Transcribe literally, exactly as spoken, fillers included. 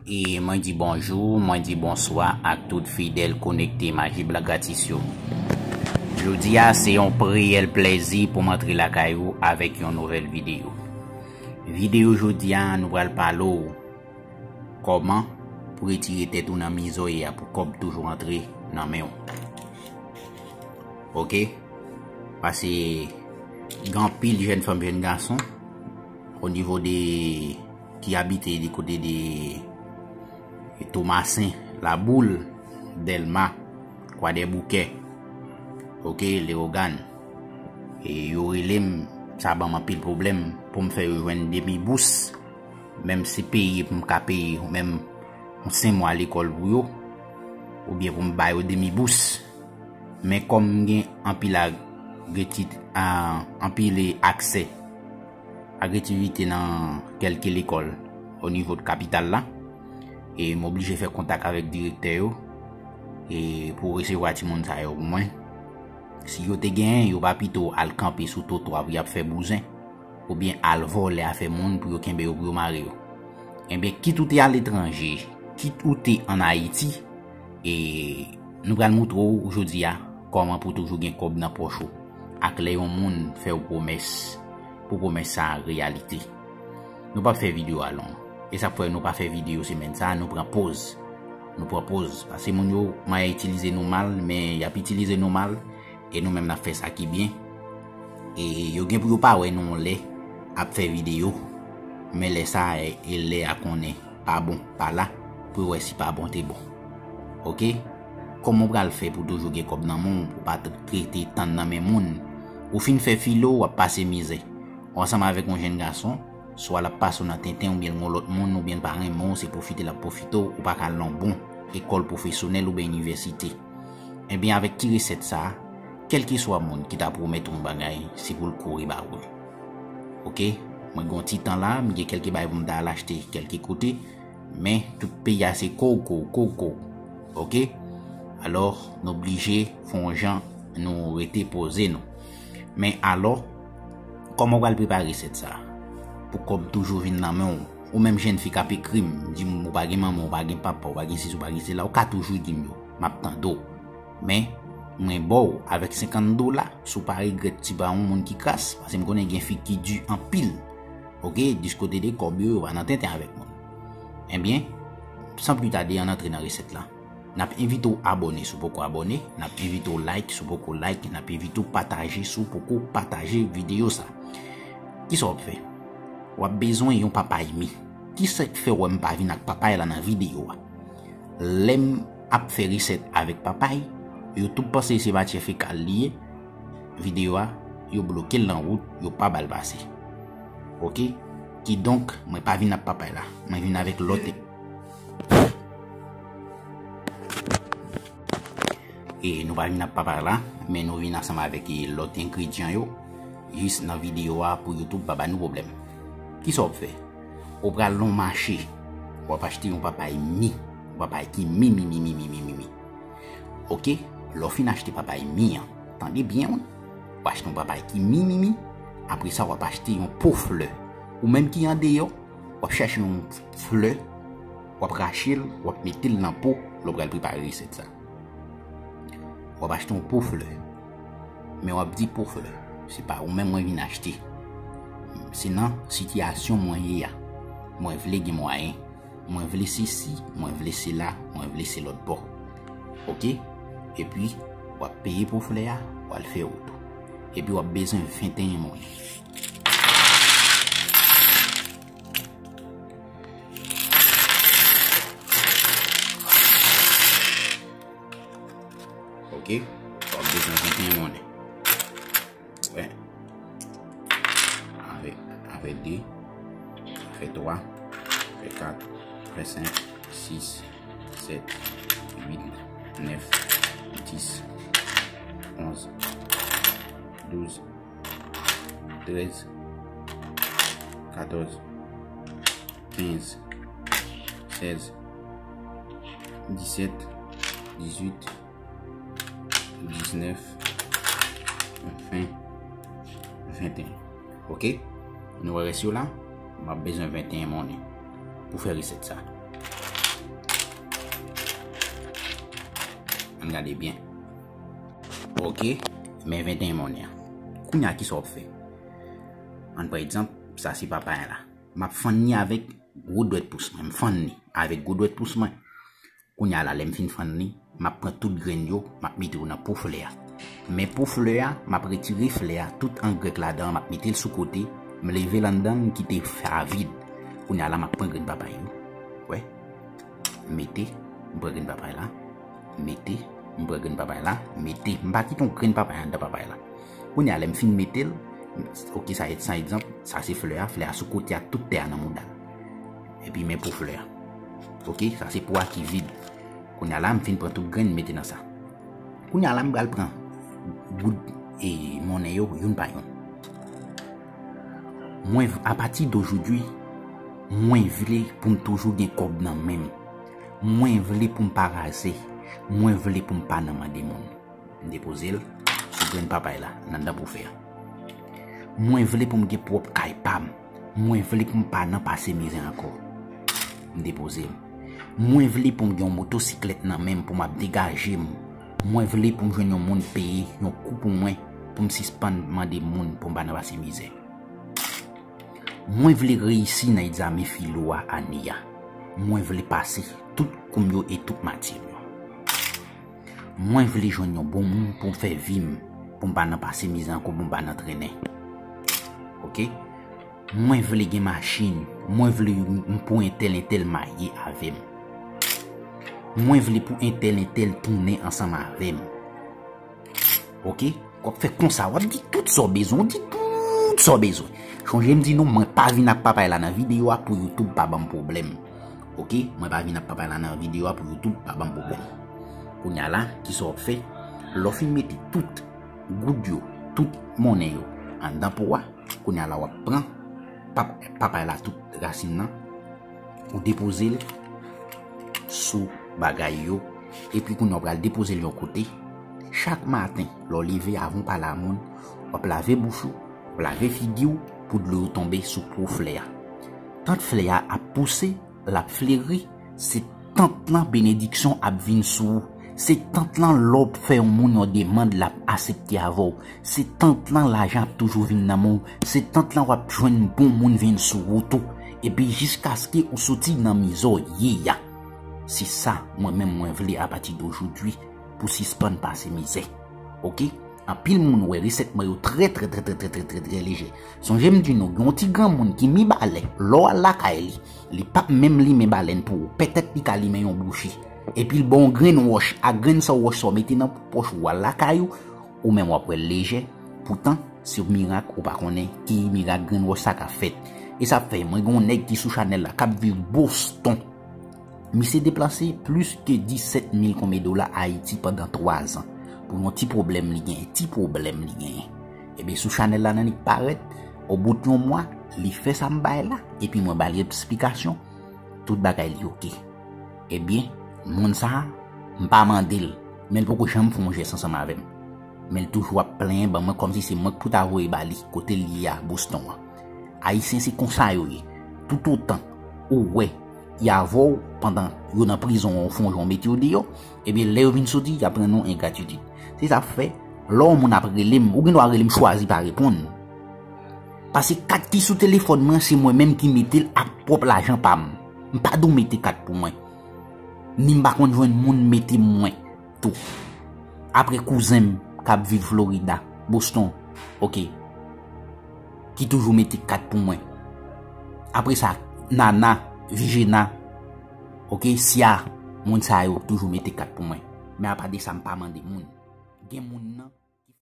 E mwen di bonjou, mwen di bonswa ak tout fidèl konekte Maji Blan Gratis yo. Jodi a, se yon reyèl plèzi pou m antre lakay ou avèk yon nouvèl videyo. Videyo jodi a, nou pral pale w kòman pou retire tèt ou nan mize w ye a pou kòb toujou antre nan men w. Oke? Paske gen anpil jèn fanm, jèn gason, o nivo de, ki abite de kote de Tomasen, Laboul, Dèlma, Kwadèboukè, oke, Leyogàn. E yo rele m, sa ban m anpil pwoblèm pou m fè yo jwenn demi bous. Menm si peye pou m ka peye, ou menm yon senk mwa lekòl pou yo, oubyen pou m ba yo demi bous. Men kòm m gen anpil agreti-, a, anpil aksè, agresivite nan kèlke lekòl o nivo de kapital la, e m oblije fè kontak avèk direktè yo, e pou resevwa timoun sa yo pou mwen. Si yo te genyen, yo pa pito al kanpe sou twotwa pou y ap fè bouzen, oubyen al vòlè afè moun pou yo kenbe yo, pou yo mare yo. Ebyen, kit ou te aletranje, kit ou te ann Ayiti, e nou pral moutre w jodi a kòman pou toujou gen kòb nan pòch ou, ak lè yon moun fè w pwomès, pou pwomès sa a reyalite. Nou p ap fè videyo a long. E sa k fè nou pa fè videyo semèn sa a, nou pran poz. Nou pran poz. Paske moun yo manyen itilize nou mal, men y ap itilize nou mal, e nou menm n ap fè sa ki byen. E yo gen pou yo pa wè nou yon lè ap fè videyo, men lè sa a, e lè a konnen pa bon, pa la, pou yo wè si pa bon te bon. Oke? Kòman w pral fè pou toujou gen kòb nan men w, pou pa t-, rete tann nan men moun? Ou fin fè filo, w ap pase mizè. Ou ansanm avèk yon jèn gason, swa l ap pase w nan tenten, oubyen l gen yon lòt moun, oubyen l pa renmen w, se pwofite l ap pwofite w, ou pa ka al nan bon ekòl pwofesyonèl oubyen inivèsite. Ebyen, avèk ti resèt sa a, kèlkeswa moun ki ta pwomèt ou yon bagay, se pou l kouri ba ou l. Oke? Mwen gen yon ti tan la, m gen kèlke bagay pou m ta al achte kèlke kote, men tout peyi a se kow, kow, kow, kow. Oke? Alò, nou oblije fè yon jan, nou rete poze nou. Men alò, kòman w pral prepare resèt sa a? Pou kòb toujou vin nan men w. Ou menm jèn fi k ap ekri m, di m ou pa gen manman, ou pa gen papa, ou pa gen sesi, ou pa gen sela, ou ka toujou di m yo. M ap tande w. Men, mwen ba w avèk senkant dola, si w pa regrèt ti pa yon moun ki kras, paske m konnen gen fi ki di anpil. Oke, dis kote de kòb yo, yo pa nan tenten avèk moun. Ebyen, san pli tade, ann antre nan resèt la. N ap envite w abòne si w poko abòne, n ap envite w like si w poko like, n ap envite w pataje si w poko pataje videyo sa. Kisa w ap fè? W ap bezwen yon papay mi. Kisa k fè w wè m pa vin ak papay la nan videyo a? Lè m ap fè resèt avèk papay, YouTube panse se matyè fekal li ye, videyo a, yo bloke l nan wout, yo pa ba l pase. Oke? Kidonk, mwen pa vin ak papay la. Mwen vin avèk lòt. E nou pa vin ak papay la, men nou vin ansanm avèk, e, lòt engredyan yo, jis nan videyo a pou YouTube pa ba nou pwoblèm. Kisa w ap fè? Ou pral nan mache, w ap achte yon papay mi, yon papay ki mi, mi, mi, mi, mi, mi, mi, mi. Oke, lè w fin achte papay mi an, tande byen, wi. W achte yon papay ki mi, mi, mi, apre sa w ap achte yon po flè. Ou menm ki andeyò, w ap chache yon flè, w ap rache l, w ap mete l nan po, lè w pral prepare resèt sa. W ap achte yon po flè. Men w ap di po flè, se pa ou menm mwen vin achte. Se nan sitiyasyon mwen ye a. Mwen vle gen mwayen. Mwen vle sesi, mwen vle sela, mwen vle se lòt bò. Oke? Epi, w ap peye po flè a, w al fè wout ou. Epi w ap bezwen venteyen monnen. Oke? W ap bezwen venteyen monnen. Wen. Afè, afè de, afè twa, afè kat, afè senk, sis, sèt, uit, nèf, dis, onz, douz, trèz, katòz, kenz, sèz, disèt, dizuit, diznèf, ven, venteyen. Oke? Nou wè rès yo la? M ap bezwen venteyen monnen pou fè resèt sa. Gade byen. Ok, men venteyen monnen an. Kounye a, kisa w ap fè? Ann pran egzanp, sa se papay la. M ap fann li avèk gwo dwèt pous mwen. M fann li avèk gwo dwèt pous mwen. Kounye a la, lè m fin fann li, m ap pran tout grenn yo, m ap mete yo nan po flè a. Men po flè a, m ap retire flè a, tout angrèk ladan an, m ap mete l sou kote, m leve l anndan, m kite sa vid. Kounye a la, m ap pran grenn papay yo. Wè. M mete, m pran grenn papay la. M mete, m pran grenn papay la. M mete, m pa kite yon grenn papay anndan papay la. Kounye a, lè m fin mete l, ok, sa, sa egzanp, sa se flè a, flè a sou kote a, tout tè a nan mouda l. Epi men po flè a. Ok, sa se po a ki vid. Kounye a la, m fin pran tout grenn, m mete nan sa. Kounye a la, m pral pran goud e monnen yo, youn pa youn. Mwen, apati dojodwi, mwen vle pou m toujou gen kòb nan men m. Mwen vle pou m pa razè. Mwen vle pou m pa nan mande moun. M depoze l sou grenn papay la, nan dan pou fè a. Mwen vle pou m gen pwòp kay pa m. Mwen vle pou m pa nan pase mizè ankò. M depoze l. Mwen vle pou m gen yon motosiklèt nan men m pou m ap degaje m. Mwen vle pou m jwenn yon moun peye yon kou pou mwen, pou m sispann mande moun pou m pa nan pase mizè. Mwen vle reyisi nan egzamen filo a ane a. Mwen vle pase tout kou m yo e tout matyè m yo. Mwen vle jwenn yon bon moun pou m fè vi m, pou m pa nan pase mizè ankò, pou m pa nan trennen. Ok? Mwen vle gen machin, mwen vle m pou entèl entèl marye avè m. Mwen vle pou entèl entèl tounen ansanm avè m. Ok? W ap fè konsa, w ap di tout sa w bezwen, w di tout sa w bezwen. Chonje m di nou, mwen pa vin ak papay la nan videyo a pou YouTube pa ban m pwoblèm. Ok? Mwen pa vin ak papay la nan videyo a pou YouTube pa ban m pwoblèm. Kounye a la, kisa w ap fè? Lè w fin mete tout goud yo, tout monnen yo anndan po a, kounye a la w ap pran pap-, papay la tout rasin nan, ou depoze l sou bagay yo, epi kounye a w pral depoze l yon kote. Chak maten, lè w leve, avan w pale a moun, w ap lave bouch ou, w ap lave figi w pou dlo yo tonbe sou po flè a. Tant flè a ap pouse, l ap fleri, se tant lan benediksyon ap vin sou ou. Se tant lan lè w fè yon moun yon demann, l ap asepte avè w. Se tant lan lajan ap toujou vin nan men w. Se tant lan w ap jwenn bon moun vin sou wout ou. Epi jiskaske ou soti nan mizè w ye a. Se sa, mwen menm, mwen vle apati de jodi pou sispann pase mizè. Ok? Anpil moun wè resèt mwen yo trè, trè, trè, trè, trè, trè, trè, trè lejè. Sonje m di nou, gen yon ti granmoun ki mibalè, lè w al lakay li, li p ap menm limen balèn pou ou. Petèt li ka limen yon bouji. Epi l ba w yon grenn wòch, ak grenn sa wòch sa w mete nan pòch ou al lakay ou, ou menm w ap wè l lejè. Poutan, se mirak ou pa konnen ki mirak grenn wòch sa ka fèt. E sa fè, mwen gen yon nèg ki sou chanèl la, k ap viv Boston. Misye deplase plis ke disèt mil konbyen dola Ayiti pandan twa zan pou yon ti pwoblèm li genyen, ti pwoblèm li genyen. Ebyen, sou chanèl la nan li parèt, obout yon mwa, li fè sa m bay la, epi mwen ba li eksplikasyon, tout bagay li oke. Ebyen, moun sa a, m pa mande l, men l poko janm fè yon jès ansanm avè m. Men l toujou ap plenyen ban mwen kòmsi se mwen k pou ta voye ba li kote l ye a, Boston an. Ayisyen se konsa yo ye. Toutotan ou wè y avè w pandan yo nan prizon an, ou fè yon jan w mete yo deyò, ebyen, lè yo vin soti, y ap rann ou engratitid. Se sa k fè, lè yon moun ap rele m, ou gen dwa rele m, chwazi pa reponn. Paske kat ki sou telefòn mwen, se mwen menm ki mete l ak pwòp lajan pa m. M pa dwe mete kat pou mwen. Ni m pa konn jwenn moun mete mwen tou. Apre kouzen m k ap viv Florida, Boston, oke, ki toujou mete kat pou mwen. Apre sa, Nana, Vijena, oke, Sia, moun sa yo toujou mete kat pou mwen. Men apa de sa, m pa mande moun. Gen moun nan